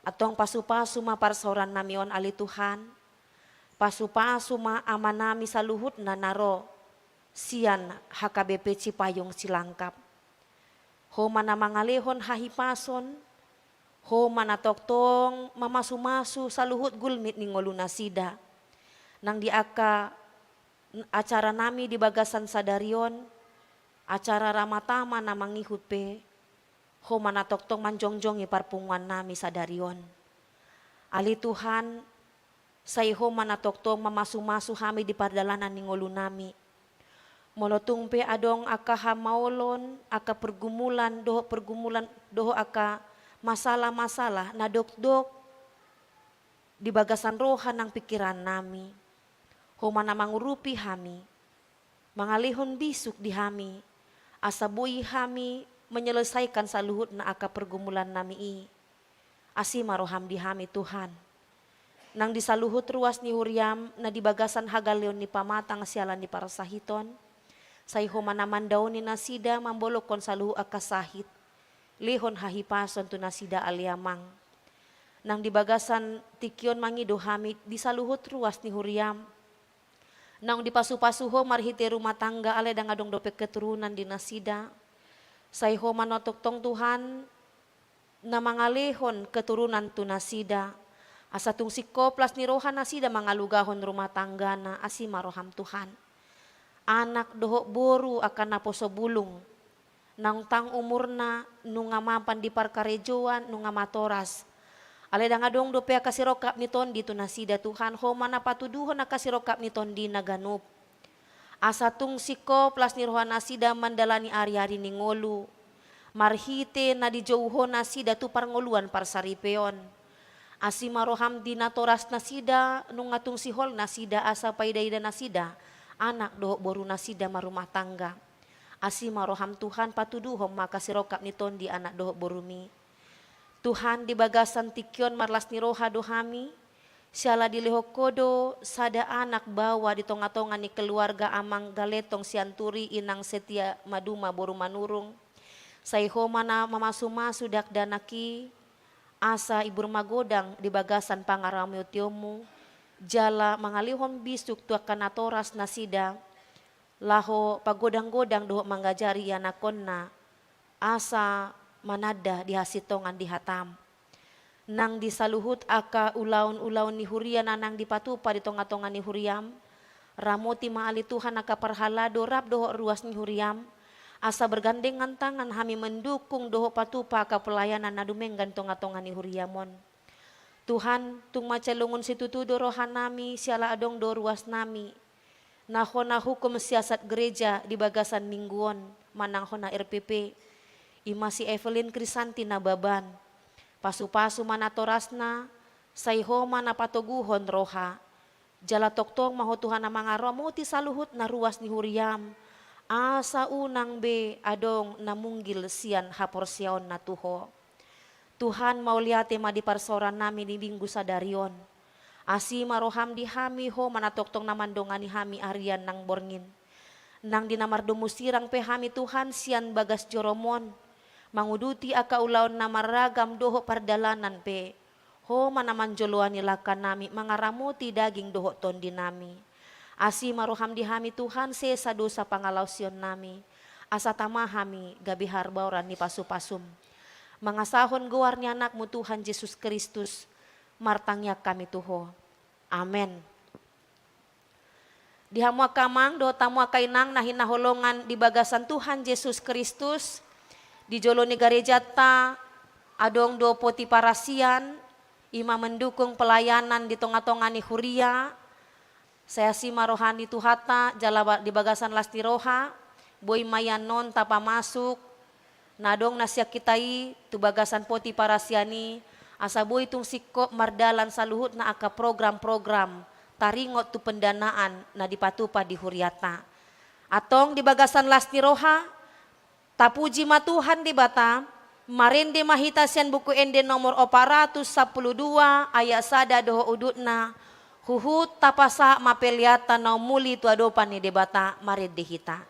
Antong pasu-pasu ma parsaoran nami on ale Tuhan, pasu-pasu ma ama nami saluhutna na ro sian H K B P Cipayung Cilangkap. Ho ma na mangalehon hahipason, Ho ma na tongtong mamasu-masu saluhut gulmit ni ngolu nasida. Nang di angka acara nami di bagasan sadari on, acara ramatama na mangihut pe, Ho ma na tongtong manjongjongi parpunguan nami sadari on. Ale Tuhan, sai Ho ma na tongtong mamasu-masu hami di pardalanan ni ngolu nami. Molo tung pe adong angka hamaolon, angka pergumulan, dohot pergumulan, dohot angka masalah-masalah na dokdok di bagasan roha nang pingkiran nami, Ho ma na mangurupi hami, mangalehon bisuk di hami, asa boi hami menyelesaikan saluhutna angka pergumulan nami i. Asi ma roham di hami, Tuhan. Nang di saluhut ruas ni huriam na di bagasan hagaleon ni pamatang siala ni parsahiton, sai Ho ma na mandaoni nasida mambolongkon saluhut angka sahit. Lehon hahipason tu nasida ale Amang. Nang di bagasan tingki on mangido hami di saluhut ruas ni huriam, naung dipasu-pasu Ho marhite rumah tangga, alai ndang adong dope keturunan di nasida. Sai Ho ma na tongtong Tuhan, na mangalehon keturunan tu nasida. Asa tung singkop las ni roha nasida mangalugahon rumah tanggana, asi ma roham Tuhan. Anak dohot boru angka naposo bulung, naung tang umurna, nunga mapan di parkarejoan, nunga matoras. Alai ndang adong dope angka sirongkap ni tondi tu nasida Tuhan, Ho ma na patuduhon angka sirongkap ni tondina ganup. Asa tung singkop las ni roha nasida mandalani ari-ari ni ngolu, marhite na dijou Ho nasida tu parngoluan parsaripeon. Asi ma roham di natoras nasida, nunga tung sihol nasida asa paida-ida nasida anak dohot boru nasida marumah tangga. Asi ma roham Tuhan, patuduhon ma angka sirongkap ni tondi anak dohot borumi. Tuhan, di bagasan tingki on marlas ni roha do hami, siala dilehon Ho do sada anak baoa di tonga-tonga ni keluarga Amang Galetong Sianturi, Inang Setia Maduma boru Manurung. Sai Ho ma na mamasu-masu dakdanak i, asa ibur magodang di bagasan pangaramotionmu, jala mangalehon bisuk tu angka natoras nasida, laho pagodang-godang dohot mangajari ianakhonna, asa mananda di hasintongan di hatam. Nang di saluhut angka ulaon-ulaon ni huria na naeng dipatupa di tonga-tonga ni huriam, ramoti ma ale Tuhan angka parhalado rap dohot ruas ni huriam, asa bergandengan tangan hami mendukung dohot patupa angka pelayanan na dumenggan di tonga-tonga ni huriam on. Tuhan, tung mansai lungun situtu do rohanami, siala adong do ruasnami na hona hukum siasat gereja di bagasan minggu on, manang hona R P P, i ma si Evelyn Krisanti Nababan. Pasu-pasu ma natorasna, sai Ho ma na patoguhon roha. Jala tongtong ma Ho Tuhan na mangaramoti saluhut na ruas ni huriam, asa unang be adong na munggil sian haporseaonna tu Ho. Tuhan, mauliate ma di parsaorannami di minggu sadari on. Asi ma roham di hami, Ho ma na tongtong na mandongani hami arian nang borngin. Nang di na mardomu sirang pe hami Tuhan sian bagas jorom on, manguduti angka ulaon na marragam dohot pardalanan pe, Ho ma na manjoloani langkanami mangaramoti daging dohot tondinami. Asi ma roham di hami Tuhan, sesa dosa pangalaosionnami, asa tama hami gabe harbaoran ni pasu-pasum. Mangasahon goar ni Anakmu Tuhan Jesus Kristus, martangiang hami tu Ho. Amen. Di hamu angka amang dohot hamu angka inang na hinaholongan di bagasan Tuhan Jesus Kristus, di jolo ni garejanta adong do poti parasian, i ma mendukung pelayanan di tonga-tonga ni huria. Sai asi ma roha ni Tuhanta, jala ba-, di bagasan las ni roha, boi ma i annon tapamasuk na adong na sian hita i tu bagasan poti parasian i, asa boi tung singkop mardalan saluhutna angka program-program taringot tu pendanaan na dipatupa di hurianta. Antong di bagasan las ni roha, tapuji ma Tuhan Debata, marende ma hita sian Buku Ende nomor opat ratus sampulu dua ayat sada dohot udutna, huhut tapasahat ma peleanta na umuli tu adopan ni Debata, marende hita.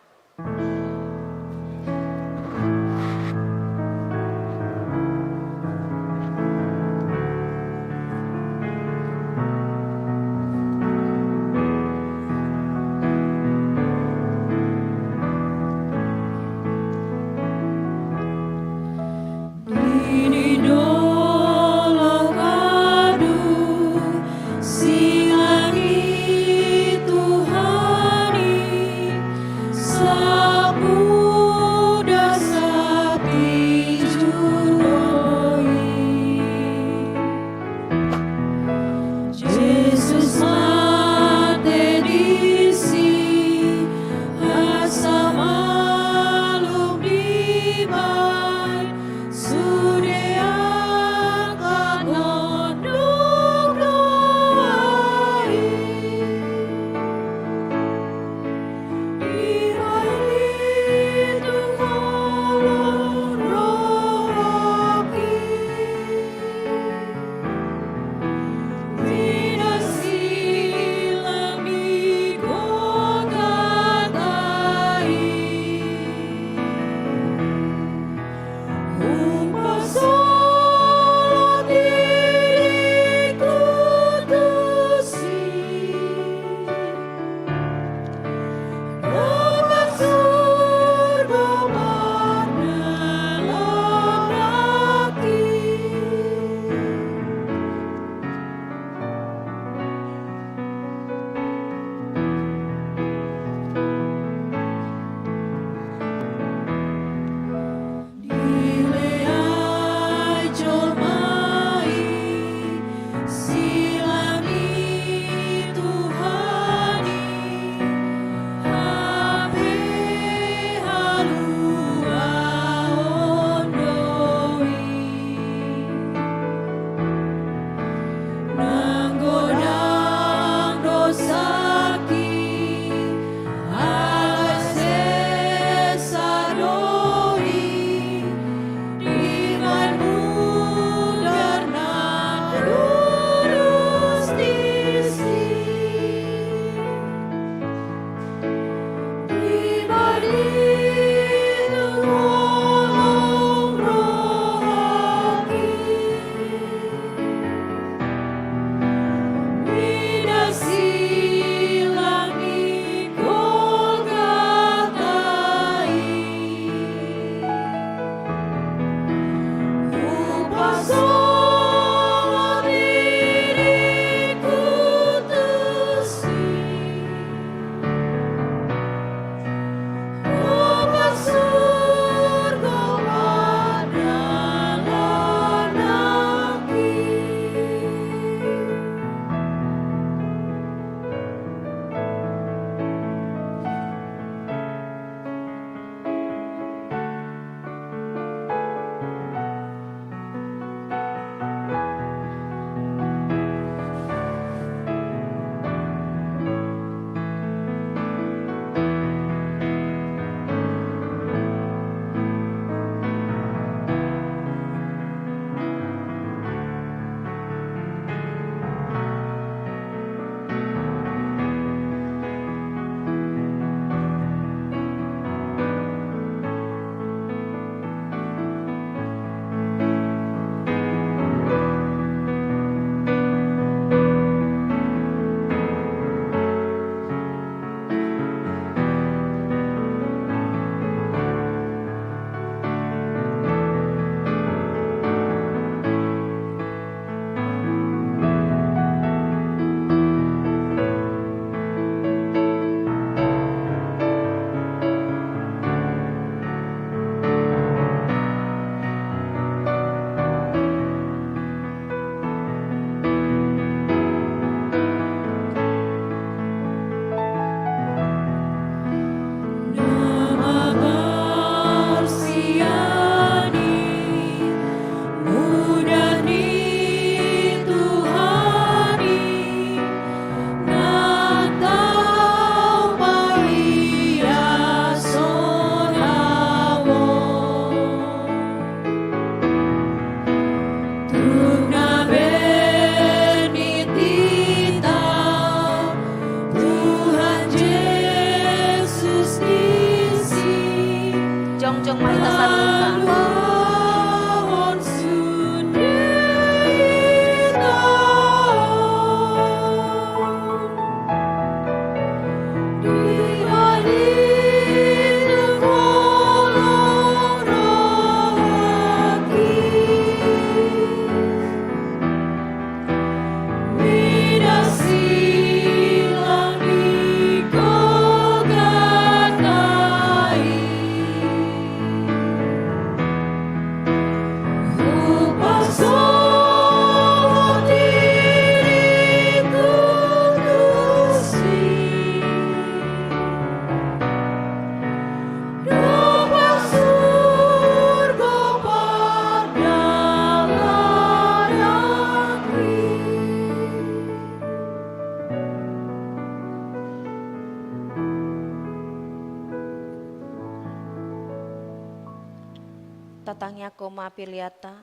Tangiangkon ma peleanta.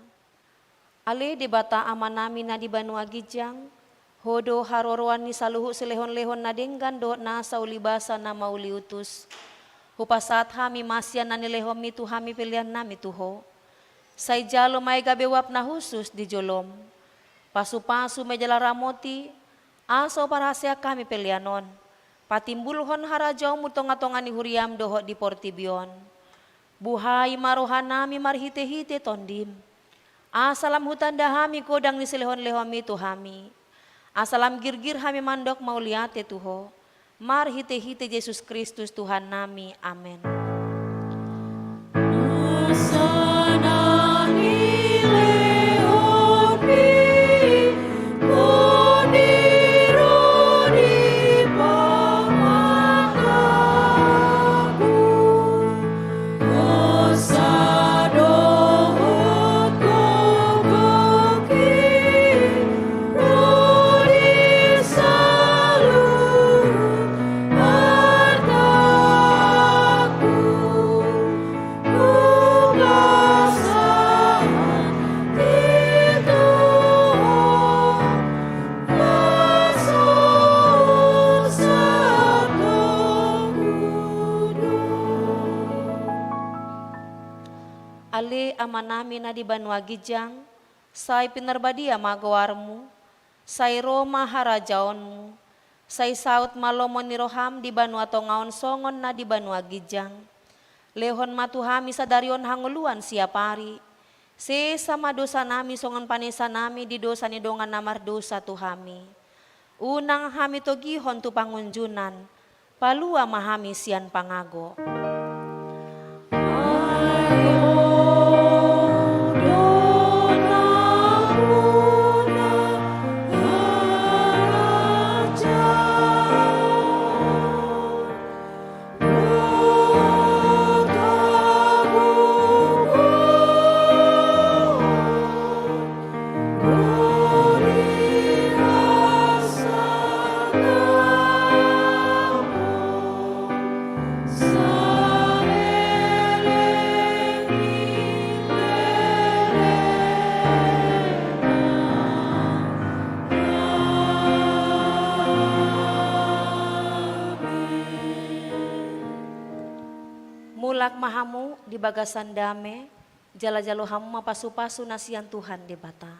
Ale Debata Amanami na di banua ginjang, Ho do haroroan ni saluhut silehonlehon na denggan dohot nasa ulibasa na mauliutus. Hupasahat hami ma sian na nilehonMi tu hami peleannami tu Ho. Sai jalo ma i gabe uap na hushus di joloM. Pasupasu ma i jala ramoti, asa huparhaseang hami pelean on patimbulhon harajaonMu tongatonga ni huriaM dohot di portibi on. Buhai ma rohanami marhitehite TondiM, asa lam hutanda hami godang ni silehonlehonMi tu hami, asa lam girgir hami mandok mauliate tu Ho, marhitehite Jesus Kristus Tuhannami. Amen. Ale Amanami na di banua ginjang, sai pinarbadia ma goarMu, sai ro ma harajaonMu, sai saut ma lomo ni rohaM di banua tonga on songon na di banua ginjang. Lehon ma tu hami sadari on hangoluan siapari. Sesa ma dosanami songon panesanami di dosa ni dongan na mardosa tu hami. Unang hami togihon tu pangunjunan, palua ma hami sian pangago. Mulak ma hamu di bagasan dame, jala jalo hamu ma pasupasu na sian Tuhan Debata.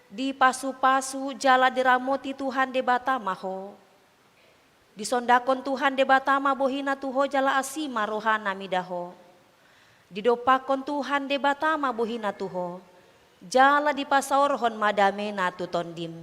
Dipasupasu jala diramoti Tuhan Debata ma ho. Disondangkon Tuhan Debata ma bohiNa tu ho jala asi ma rohaNa mida ho. Didompakkon Tuhan Debata ma bohiNa tu ho, jala dipasaorhon ma dameNa tu tondim.